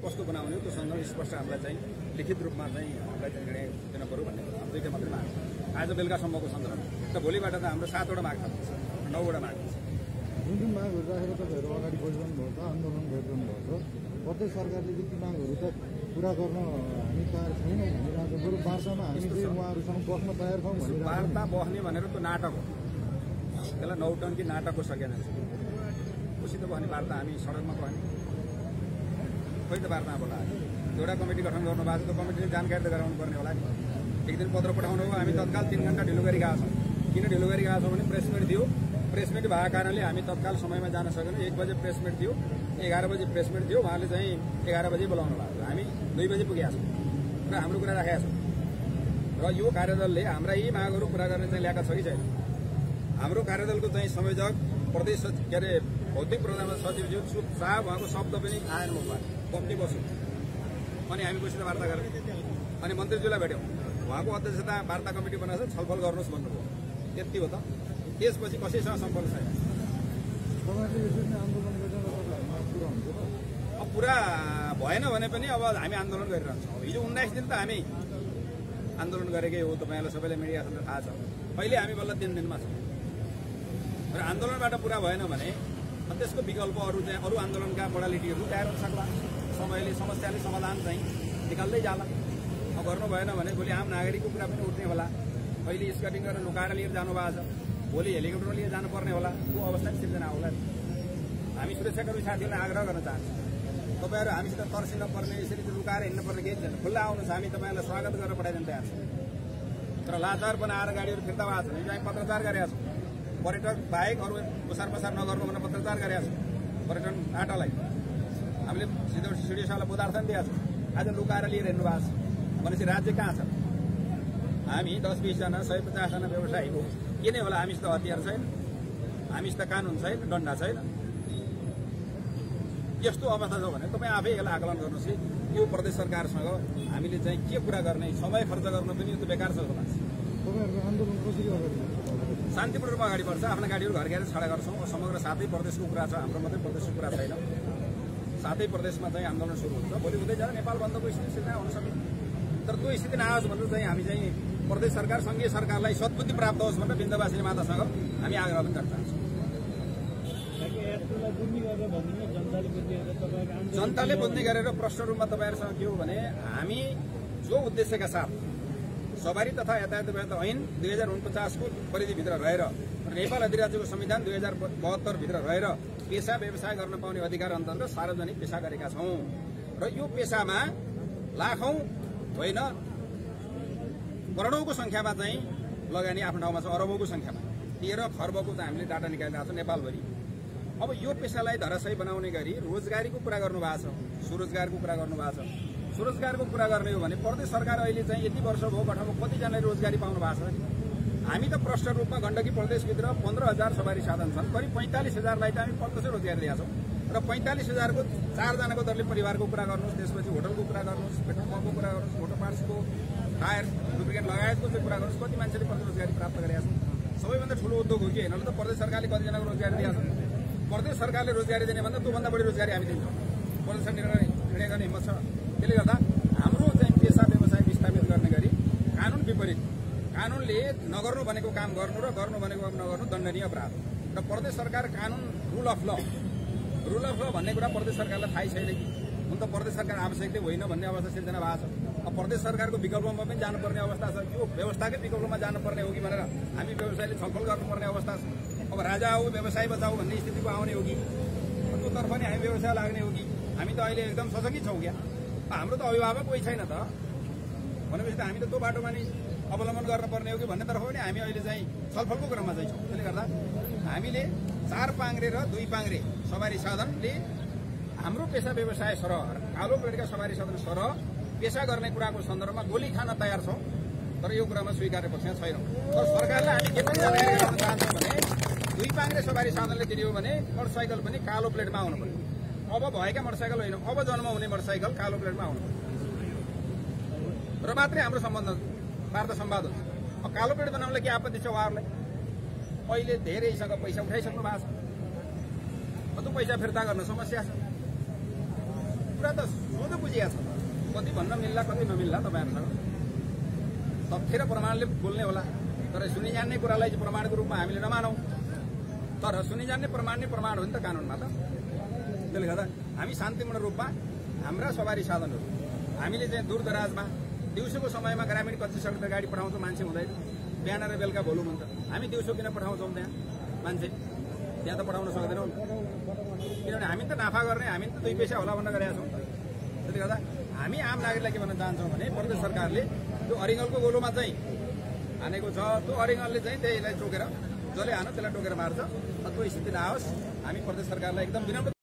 कस्तो बनाउने त्यो सन्दर्भ स्पष्ट हामीलाई चाहिँ लिखित रूपमा चाहिँ हामीलाई चाहिँ निर्णय दिन पर्यो भन्ने दुईटा मात्रै माग आज बेलुकासम्मको सन्दर्भ र भोलिबाट त हाम्रो 7वटा माग छ 9वटा माग छ। जुन मागहरू राखेर तपाईँहरू अगाडि बढिरहनु भएको छ, आन्दोलन गरिरहनु भएको छ, प्रदेश सरकारले ती मागहरू त पुरा गर्न हामी तयार छैनौँ भनिरहेको बरु वार्तामा हामी चाहिँ उहाँहरूसँग बस्न तयार छौँ भनेर वार्ता बस्ने भनेर त्यो नाटक हो, त्यसलाई नौटङ्की नाटकको सकेन उसित बस्ने वार्ता हामी सडकमा बस्ने खोइ त वार्तामा बोला एउटा कमिटी गठन गर्नु भएको छ, त्यो कमिटीले जानकारी त गराउनु पर्ने होला नि। एक दिन पत्र पठाउनु हो, हामी तत्काल 3 घण्टा ढिलो गरी गएको छौँ। किन ढिलो गरी गएको छौँ भने प्रेस मिट थियो, प्रेस मिट भएको कारणले हामी तत्काल समयमा जान सकेनौँ। 1 बजे प्रेस मिट थियो, 11 बजे प्रेस मिट थियो, उहाँले चाहिँ 11 बजे बोलाउनु भएको, हामी 2 बजे पुगेका छौँ र हाम्रो कुरा राखेका छौँ। र यो कार्यदलले हाम्रा यी मागहरू पुरा गर्ने चाहिँ ल्याएको छ कि छैन। हाम्रो कार्यदलको चाहिँ संयोजक प्रदेश के अरे भौतिक प्रधान सचिवज्यू चुपचाप उहाँको शब्द पनि आएन मुखमा, कम्ती बस्यो। अनि हामी गएर वार्ता गरेँ, अनि मन्त्रीज्यूलाई भेट्यौँ, उहाँको अध्यक्षता वार्ता कमिटी बनाएर छलफल गर्नुहोस् भन्नुभयो, त्यति हो त। त्यसपछि कसैसँग सम्पर्क छैन। अब पुरा भएन भने पनि अब हामी आन्दोलन गरिरहन्छौँ। हिजो 19 दिन त हामी आन्दोलन गरेकै हो, तपाईँलाई सबैलाई मिडियासँग थाहा छ। अहिले हामी बल्ल 3 दिनमा छौँ र आन्दोलनबाट पुरा भएन भने त्यसको विकल्प अरू चाहिँ अरू आन्दोलनका मोडालिटीहरू तयार हुन सक्ला। समयले समस्याले समाधान चाहिँ निकाल्दै जाला। अब गर्नु भएन भने भोलि आम नागरिकको कुरा पनि उठ्ने होला। अहिले स्कटिङ गरेर लुकाएर लिएर जानुभएको छ, भोलि हेलिकप्टरमा लिएर जानुपर्ने होला, त्यो अवस्था सिर्जना होला। हामी सुरक्षाकर्मी साथीहरूलाई आग्रह गर्न चाहन्छौँ, तपाईँहरू हामीसित तर्सिन पर्ने, यसरी लुकाएर हिँड्नु पर्ने केही छैन। खुल्ला आउनुहोस्, हामी तपाईँलाई स्वागत गरेर पठाइदिन तयार छौँ। तर लाचार बनाएर गाडीहरू फिर्ता भएको छ, हामी पत्रचार गरेका छौँ। पर्यटक बाहेक अरू ओसार पसार नगर्नु भनेर पत्रचार गरेका छौँ। पर्यटन आटालाई हामीले सिडिएसलाई पदार्थन दिएका छौँ। आज लुकाएर लिएर हिँड्नु भएको छ भनेपछि राज्य कहाँ छ? हामी 10-20 जना 150 जना व्यवसायी हो, के नै होला। हामीसित हतियार छैन, हामीसित कानुन छैन, डन्डा छैन। यस्तो अवस्था छ भने तपाईँ आफै यसलाई आकलन गर्नुहोस् कि यो प्रदेश सरकारसँग हामीले चाहिँ के कुरा गर्ने, समय खर्च गर्न पनि यो त बेकार छ। शान्तिपूर्वक अगाडि बढ्छ, आफ्ना गाडीहरू घर गएर छाडा गर्छौँ। समग्र 7 प्रदेशको कुरा छ, हाम्रो मात्रै प्रदेशको कुरा छैन। 7 प्रदेशमा चाहिँ आन्दोलन सुरु हुन्छ। भोलि हुँदै जाँदा नेपाल बन्दको स्थिति सिर्जना हुन सक्छ। तर त्यो स्थिति नआओस् भनेर चाहिँ हामी चाहिँ प्रदेश सरकार, सङ्घीय सरकारलाई सद्बुद्धि प्राप्त होस् भनेर बिन्दवासी मातासँग हामी आग्रह पनि गर्न चाहन्छौँ। जनताले बुझ्ने गरेर प्रश्न रूपमा तपाईँहरूसँग के हो भने हामी जो उद्देश्यका साथ सवारी तथा यातायात व्यवस्था ऐन 2049 को परिधिभित्र रहेर नेपाल अधिराज्यको संविधान 2072 भित्र रहेर पेसा व्यवसाय गर्न पाउने अधिकार अन्तर्गत सार्वजनिक पेसा गरेका छौँ। र यो पेसामा लाखौं होइन करोडौंको संख्यामा चाहिँ लगानी आफ्नो ठाउँमा छ, अरबौंको संख्यामा 13 खर्बको चाहिँ हामीले डाटा निकालेका छौँ नेपालभरि। अब यो पेसालाई धराशयी बनाउने गरी रोजगारीको कुरा गर्नु भएको छ, स्वरोजगारको कुरा गर्नु भएको छ। स्वरोजगारको कुरा गर्ने हो भने प्रदेश सरकार अहिले चाहिँ यति वर्ष भयो गठनमा कतिजनाले रोजगारी पाउनु भएको छ? हामी त प्रष्ट रूपमा गण्डकी प्रदेशभित्र 15,000 सवारी साधन छन्, करिब 45,000लाई त हामी प्रत्यक्ष रोजगारी दिएका छौँ। र 45,000को 4 जनाको दरले परिवारको कुरा गर्नुहोस्, त्यसपछि होटलको कुरा गर्नुहोस्, पेट्रोल पम्पको कुरा गर्नुहोस्, मोटर पार्ट्सको, टायर, डुप्लिकेट लगायतको चाहिँ कुरा गर्नुहोस्, कति मान्छेले रोजगारी प्राप्त गरेका छन्? सबैभन्दा ठुलो उद्योग हो कि होइन? त प्रदेश सरकारले कतिजनाको रोजगारी दिएका छन्? प्रदेश सरकारले रोजगारी दिने भन्दा त्योभन्दा बढी रोजगारी हामी दिन्छौँ। प्रदेश निर्णय गर्ने हिम्मत छ। त्यसले गर्दा हाम्रो चाहिँ पेसा व्यवसाय विस्थापित गर्ने गरी कानुन विपरीत, कानुनले नगर्नु भनेको काम गर्नु र गर्नु भनेको काम नगर्नु दण्डनीय अपराध। र प्रदेश सरकार कानुन रुल अफ ल भन्ने कुरा प्रदेश सरकारलाई थाहै छैन कि? हुन त प्रदेश सरकार आवश्यक होइन भन्ने अवस्था सिर्जना भएको छ। अब प्रदेश सरकारको विकल्पमा पनि जानुपर्ने अवस्था छ। यो व्यवस्थाकै विकल्पमा जानुपर्ने हो कि भनेर हामी व्यवसायले छलफल गर्नुपर्ने अवस्था छ। अब राजा हो व्यवसाय बचाऊ भन्ने स्थितिको आउने हो कि? त्योतर्फ नि हामी व्यवसाय लाग्ने हो कि? हामी त अहिले एकदम सचकित छौँ क्या। हाम्रो त अभिभावक कोही छैन त भनेपछि त हामी त त्यो बाटोमा नि अवलम्बन गर्नुपर्ने हो कि भन्नेतर्फ पनि हामी अहिले चाहिँ छलफलको क्रममा चाहिँ छौँ। त्यसले गर्दा हामीले 4 पाङ्ग्रे र 2 पाङ्ग्रे सवारी साधनले हाम्रो पेसा व्यवसाय सरह, कालो प्लेटका सवारी साधन सरह पेसा गर्ने कुराको सन्दर्भमा गोली खान तयार छौँ। तर यो कुरामा स्वीकार्य पक्षमा छैनौँ। तर सरकारलाई हामी के पनि जानकारी गर्न चाहन्छौँ भने 2 पाङ्ग्रे सवारी साधनले दियो भने मोटरसाइकल पनि कालो प्लेटमा आउनु पर्यो। अब भएका मोटरसाइकल होइन, अब जन्म हुने मोटरसाइकल कालो प्लेटमा आउनु पर्यो र मात्रै हाम्रो सम्बन्ध वार्ता संवाद हुन्छ। अब कालो प्लेट बनाउनलाई के आपत्ति छ उहाँहरूलाई? अहिले धेरैसँग पैसा उठाइसक्नु भएको छ, त्यो पैसा फिर्ता गर्न समस्या छ। कुरा त सोझो बुझिया छ कति भन्न मिल्ला कति नमिल्ला तपाईँहरूसँग तथ्य र प्रमाणले बोल्ने होला तर सुनिजान्ने कुरालाई चाहिँ प्रमाणको रूपमा हामीले नमानौँ तर सुनिजान्ने प्रमाण हो नि त कानुनमा त त्यसले गर्दा हामी शान्तिपूर्ण रूपमा हाम्रा सवारी साधनहरू हामीले चाहिँ दूरदराजमा दिउँसोको समयमा ग्रामीण कच्ची सडक गाडी पठाउँछौँ मान्छे हुँदैन बिहान र बेलुका भोलुम हुन्छ हामी दिउँसो किन पठाउँछौँ त्यहाँ मान्छे त्यहाँ त पठाउन सक्दैनौँ किनभने हामी त नाफा गर्ने हामी त 2 पैसा होला भन्न गरेका छौँ त्यसले गर्दा हामी आम नागरिकलाई के भन्न चाहन्छौँ भने प्रदेश सरकारले त्यो अरिङ्गलको गोलोमा चाहिँ हानेको छ त्यो अरिङ्गलले चाहिँ त्यसलाई टोकेर जसले हानो त्यसलाई टोकेर मार्छ त्यो स्थिति नआओस् हामी प्रदेश सरकारलाई एकदम विनम्र